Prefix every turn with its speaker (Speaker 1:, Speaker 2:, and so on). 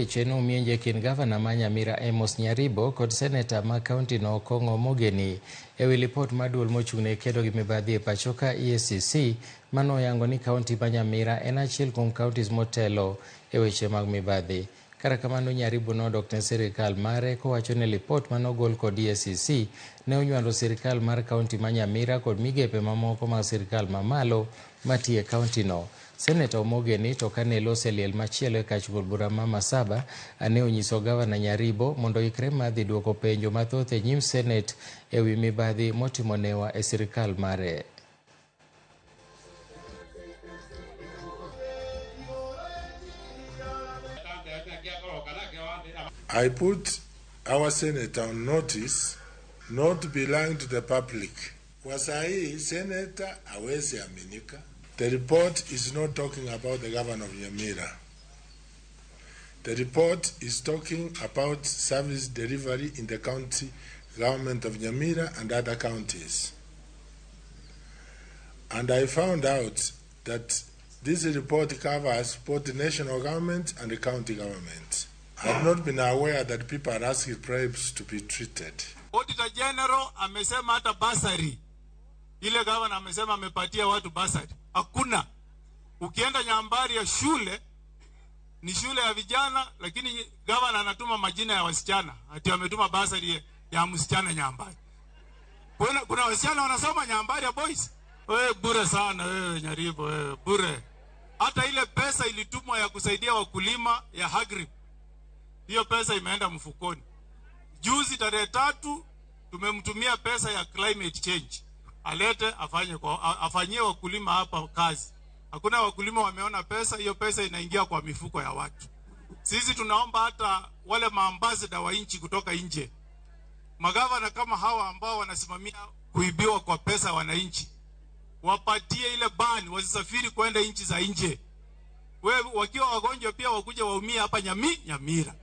Speaker 1: Weche nomienje kind gavana ma Nyamira Amos Nyaribo kod seneta ma kaunti no Okong'o Omogeni ewi lipot mar duol mochung'ne kedo gi mibadhi e pachoka EACC manoyango ni kaunti ma Nyamira en achiel kuom counties motelo e weche mag mibadhi. Kata kamano Nyaribo nodok ne sirikal mare kowacho ni lipot manogol kod EACC ne onywando sirikal mar kaunti ma Nyamira kod migepe mamoko mag sirikal mamalo matiyo e kaunti no. Seneta Omogeni to kane lose liel machielo e kach gol bura ma Masaba ne onyiso gavana Nyaribo mondo oikre mar dhi duoko penjo mathoth e nyim Senet e wi mibadhi motimo newa e sirikal mare.
Speaker 2: I put our senator on notice not to be lying to the public. Kwa sahi senator hawezi aminika. The report is not talking about the governor of Nyamira. The report is talking about service delivery in the county government of Nyamira and other counties. And I found out that this report covers both the national government and the county government. I have not been aware that people are asking bribes to be treated.
Speaker 3: Auditor General amesema hata basari ile gavana amesema amepatia watu basari hakuna. Ukienda Nyambari ya shule ni shule ya vijana, lakini gavana anatuma majina ya wasichana, ati ametuma basari ya msichana Nyambari. Kuna wasichana wanasoma Nyambari ya boys. Wewe bure sana wewe Nyaribo, wewe bure. Hata ile pesa ilitumwa ya kusaidia wakulima ya Agri, hiyo pesa imeenda mfukoni. Juzi tarehe 3 tumemtumia pesa ya climate change alete afanye kwa, afanyie wakulima hapa kazi. Hakuna wakulima wameona pesa, hiyo pesa inaingia kwa mifuko ya watu. Sisi tunaomba hata wale maambassador wa nchi kutoka nje, magavana kama hawa ambao wanasimamia kuibiwa kwa pesa wananchi, wapatie ile ban, wasisafiri kwenda nchi za nje. Wewe wakiwa wagonjwa pia wakuja waumie hapa Nyamira.